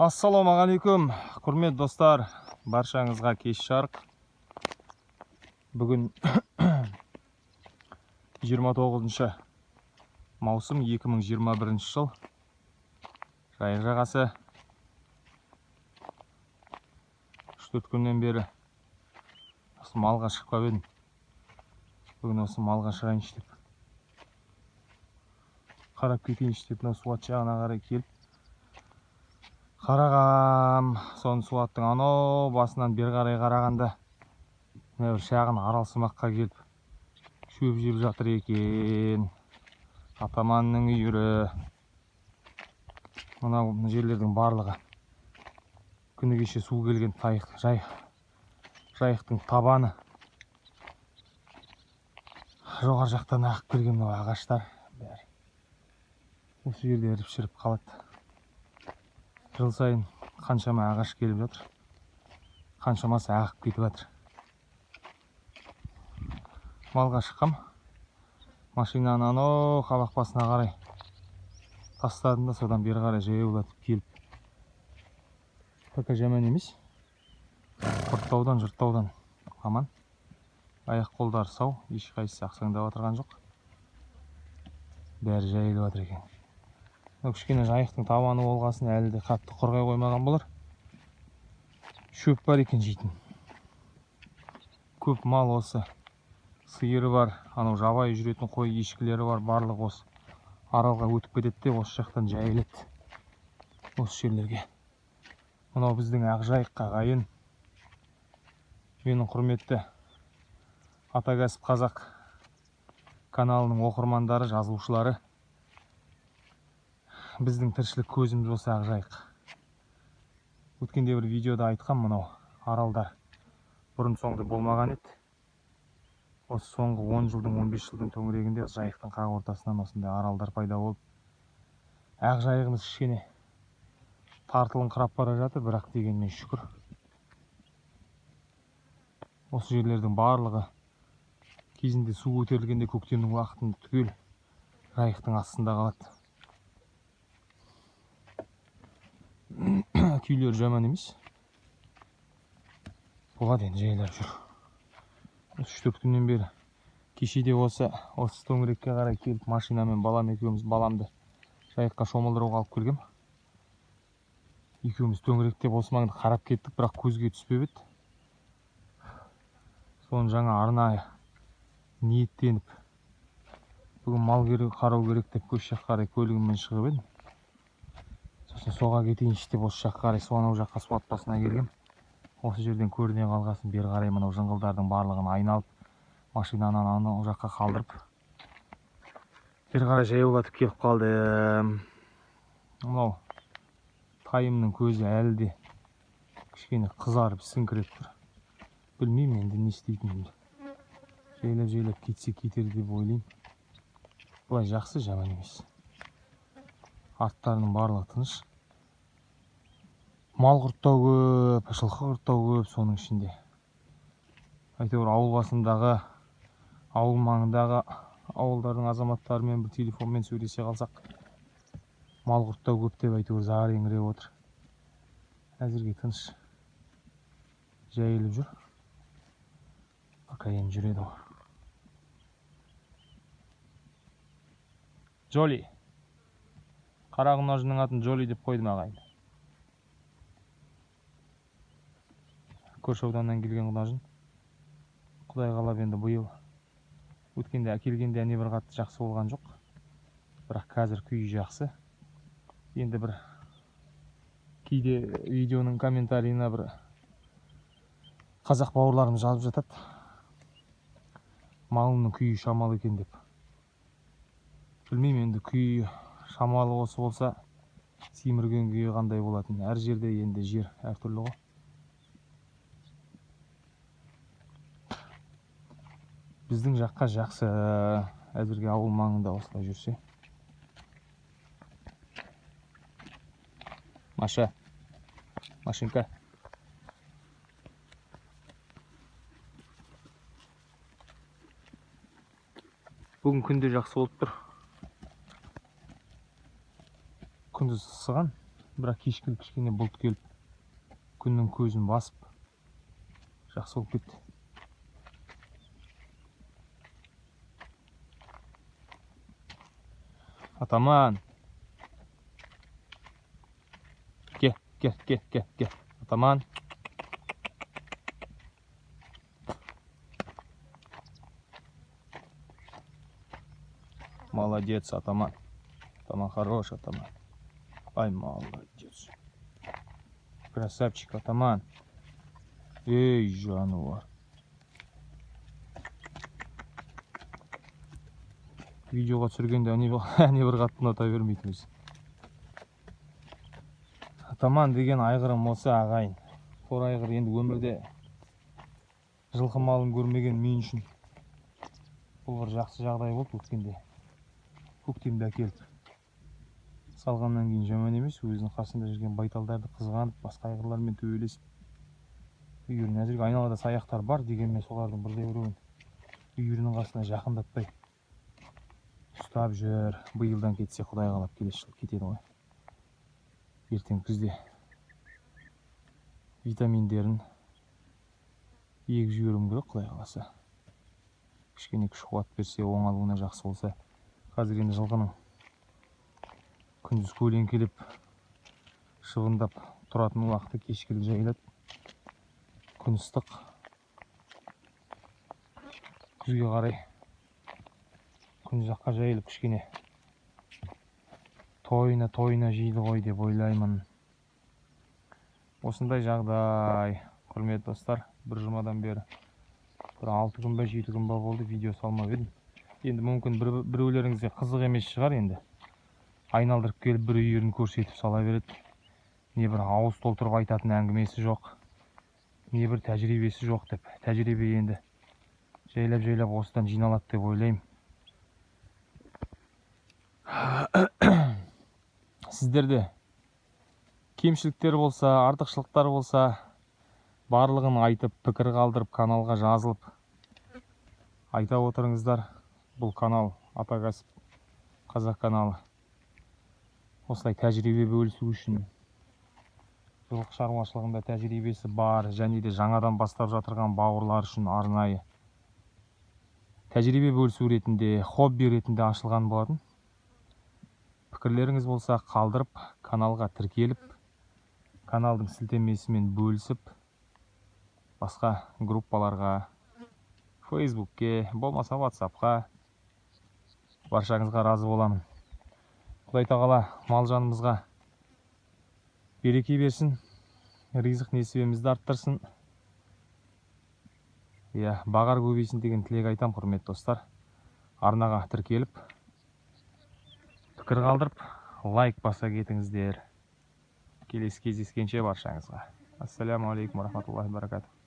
Ассалаумағалейкум, құрметті достар, баршаңызға кеш жарық. Бүгін 29 маусым 2021 жыл. Жайық жағасы. 3-4 күннен бері осы малға шықпап едім. Бүгін осы малға шығайыншы деп, қарап кетейінші деп, мына Суат жағына қарай келіп қарағам. Соны Суаттың анау басынан бері қарай қарағанда мына бір шағын арал сымаққа келіп шөп жеп жатыр екен. Атаманның үйірі. Мынау жерлердің барлығы күні кеше су келген жайықтың табаны. Жоғары жақтан ағып келген мынау ағаштар бәрі осы жерде іріп шіріп қалады. Жыл сайын қаншама ағаш келіп жатыр, қаншамасы ағып кетіп жатыр. Малға шыққам, машинаны анау қабақ басына қарай тастадым да, содан бері қарай жаяулатып келіп, пока жаман емес, құрттаудан жұрттаудан аман, аяқ қолдары сау, ешқайсысы ақсаңдап отырған жоқ, бәрі жайылып жатыр екен. Мынау кішкене жайықтың табаны болғасын әлі де қатты құрғай қоймаған болар. Шөп бар екен жейтін. Көп мал осы, сиыры бар, анау жабайы жүретін қой ешкілері бар, барлығы осы аралға өтіп кетеді де осы жақтан жайылады осы жерлерге. Мынау біздің Ақжайық ағайын, менің құрметті Ата кәсіп қазақ каналының оқырмандары, жазылушылары. Біздің тіршілік көзіміз осы Ақжайық. Өткенде бір видеода айтқам, мынау аралдар бұрын соңды болмаған еді. Осы соңғы 10 жылдың, 15 жылдың төңірегінде жайықтың қақ ортасынан осындай аралдар пайда болып, Ақжайығымыз кішкене тартылыңқырап бара жатыр, бірақ дегенмен шүкір. Осы жерлердің барлығы кезінде су көтерілгенде көктемнің уақытында түгел жайықтың астында қалады. Күйлері жаман емес. Болады енді, жайлап жүр. 3-4 күннен бері кеше де осы төңірекке қарай келіп машинамен балам екеуміз, баламды жайыққа шомылдыруға алып келгем. Екеуміз төңіректеп осы маңды қарап кеттік, бірақ көзге түспеп еді. Соны жаңа арнайы ниеттеніп бүгін мал қарау керек деп көш жаққа қарай көлігіммен шығып едім. Сосын соға кетейінші деп осы жаққа қарай, анау жаққа Суат басына келгем. Осы жерден көріне қалғасын бері қарай мынау жыңғылдардың барлығын айналып, машинаны анау жаққа қалдырып, бері қарай жаяулатып келіп қалдым. Мынау тайымның көзі әлі де кішкене қызарып ісіңкіреп тұр. Білмеймін енді не істейтінімді. Жайлап-жайлап кетсе кетер деп ойлаймын. Былай жақсы, жаман емес. Арттарының барлығы тыныш. Мал құрттау көп, жылқы құрттау көп соның ішінде. Әйтеуір ауыл басындағы, ауыл маңындағы ауылдардың азаматтарымен бір телефонмен сөйлесе қалсақ, мал құрттау көп деп әйтеуір зар еңіреп отыр. Әзірге тыныш жайылып жүр. Пока енді жүреді ғой. Джоли. Қара құнажынның атын Джоли деп қойдым ағайын. Көрші ауданнан келген құнажын. Құдай қалап енді биыл өткенде әкелгенде әне бір қатты жақсы болған жоқ. Бірақ қазір күйі жақсы. Енді бір кейде видеоның комментарийына бір қазақ бауырларымыз жазып жатады. Малының күйі шамалы екен деп. Білмеймін енді күйі шамалы осы болса, семірген күйі қандай болатын. Әр жерде енді жер әртүрлі ғой. Біздің жаққа жақсы, әзірге ауыл маңында осылай жүрсе. Маша, Машенька. Бүгін күн де жақсы болып тұр. Күндіз ысыған. Бірақ кешкілік кішкене бұлт келіп, күннің көзін басып, жақсы болып кетті. Атаман. Ке, ке, ке, ке, ке. Атаман. Молодец, атаман. Атаман хорош, атаман. Ай, молодец. Красавчик, атаман. Эй, жануар. Видеоға түсіргенде әне бір қатты ұната бермейді өзі. Атаман деген айғырым осы, ағайын. Торы айғыр енді өмірде жылқы малын көрмеген мен үшін бұл бір жақсы жағдай болды өткенде. Көктемде әкеліп салғаннан кейін жаман емес, өзінің қасында жүрген байталдарды қызғанып, басқа айғырлармен төбелесіп үйірін. Әзірге айналада саяқтар бар, дегенмен солардың бірде біреуін үйірінің қасына жақындатпай ұстап жүр. Биылдан кетсе, Құдай қалап келесі жылы кетеді ғой. Ертең күзде витаминдерін егіп жіберуім керек, Құдай қаласа. Кішкене күш қуат берсе, оңалуына жақсы болса. Қазір енді жылқының күндіз көлеңкелеп шыбындап тұратын уақыты, кешкілік жайылады. Күн ыстық. Күзге қарай күн жаққа жайылып кішкене тойына тойына жейді ғой деп ойлаймын. Осындай жағдай, құрметті достар, бір жұмадан бері бір 6 күн ба 7 күн ба болды видео салмап едім. Енді мүмкін біреулеріңізге қызық емес шығар енді. Айналдырып келіп бір үйірін көрсетіп сала береді. Не бір ауыз толтырып айтатын әңгімесі жоқ, не бір тәжірибесі жоқ деп. Тәжірибе енді жайлап-жайлап осыдан жиналады деп ойлаймын. Сіздерде кемшіліктер болса, артықшылықтар болса, барлығын айтып, пікір қалдырып, каналға жазылып айта отырыңыздар. Бұл канал Ата кәсіп қазақ каналы. Осылай тәжірибе бөлісу үшін, жылқы шаруашылығында тәжірибесі бар және де жаңадан бастап жатырған бауырлар үшін арнайы тәжірибе бөлісу ретінде, хобби ретінде ашылған болатын. Пікірлеріңіз болса қалдырып, каналға тіркеліп, каналдың сілтемесімен бөлісіп, басқа группаларға, Фейсбукке, болмаса WhatsAppқа баршаңызға разы боламын. Құдай тағала мал жанымызға береке берсін, ризық несібемізді арттырсын. Иә, бағар көбейсін деген тілек айтам, құрметті достар. Арнаға тіркеліп, пікір қалдырып, лайк баса кетіңіздер. Келесі кездескенше баршаңызға. Ассаляму алейкум рахматуллахи баракатух.